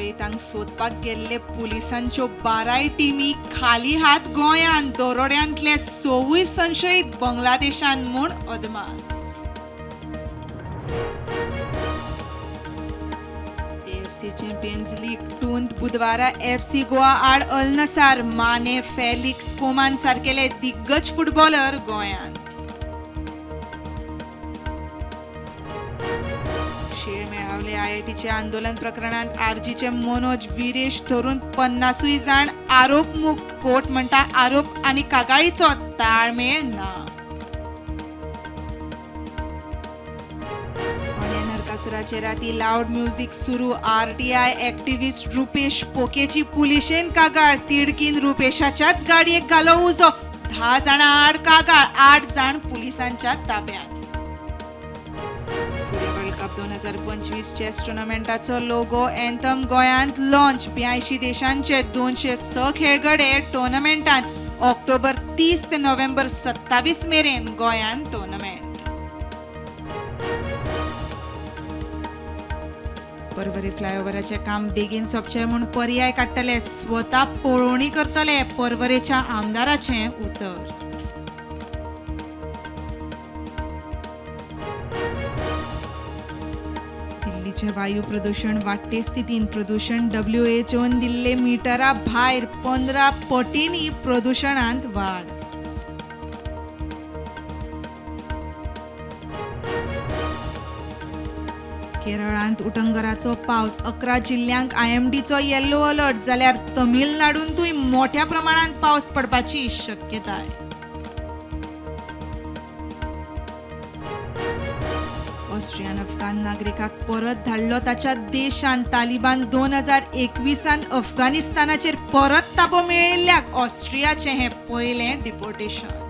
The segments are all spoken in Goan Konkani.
संशयितांक सोदपाक गेल्ले पुलिसांच्यो 12 टिमी खाली हात गोंयांत. दरोड्यांतले 6 संशयित बांगलादेशान म्हूण अदमास. एएफसी चॅम्पियन्स लीग 2 बुधवारा एफसी गोवा आड अल नसार. माने, फेलिक्स, कोमान सारकेले दिग्गज फुटबॉलर गोंयांत. शेळ मेळावले आयआयटीचे आंदोलन प्रकरणांत आरजीचे मनोज विरेश धरून 50 जाण आरोपमुक्त. कोर्ट म्हणटा आरोप आनी कागाळीचो ताळमेळ ना. नरकासुराचे राती लाउड म्युझिक सुरू. आरटीआय ऍक्टिव्हिस्ट रुपेश पोकेची पुलिशेन कागाळ. तिडकीन रुपेशाच्याच गाडयेक घालो उजो. 10 जाणां आड कागाळ, 8 जाण पुलिसांच्या ताब्यात. वर्ल्ड कप 2025 चेस टुर्नामेंटाचो लोगो एंथम गोंयांत लॉन्च. 82 देशांचे 206 खेळगडे टुर्नामेंटात. ऑक्टोबर 30 ते नोव्हेंबर 27 मेरेन गोंयांत टुर्नामेंट. पर्वरी फ्लायओव्हराचें काम बेगीन सोंपचें म्हूण पर्याय काडटले, स्वता पळोवणी करतले, पर्वरेच्या आमदाराचें उतर. दिल्लीचें वायू प्रदूशण वाडटे स्थितीन. प्रदूशण डब्ल्यूएचओन दिल्ले मिटरा भायर 15 पटींनी प्रदूशणांत वाड. केरळांत उटंगराचो पावस. 11 जिल्ल्यांक आयएमडीचो येल्लो अलर्ट. जाल्यार तमिळनाडूंतूय मोठ्या प्रमाणात पावस पडपाची शक्यताय. ऑस्ट्रियान अफगाण नागरिकाक परत धाडलो ताच्या देशांत. तालिबान 2021 अफगाणिस्तानाचेर परत ताबो मेळिल्ल्याक ऑस्ट्रियाचें हें पयलें डिपोर्टेशन.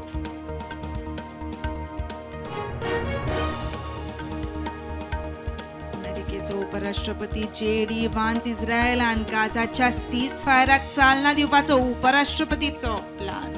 अमेरिकेचो उपराष्ट्रपती जेडी वान्स इस्रायलान गाझाच्या सीज फायराक चालना दिवपाचो उपराष्ट्रपतीचो प्लान.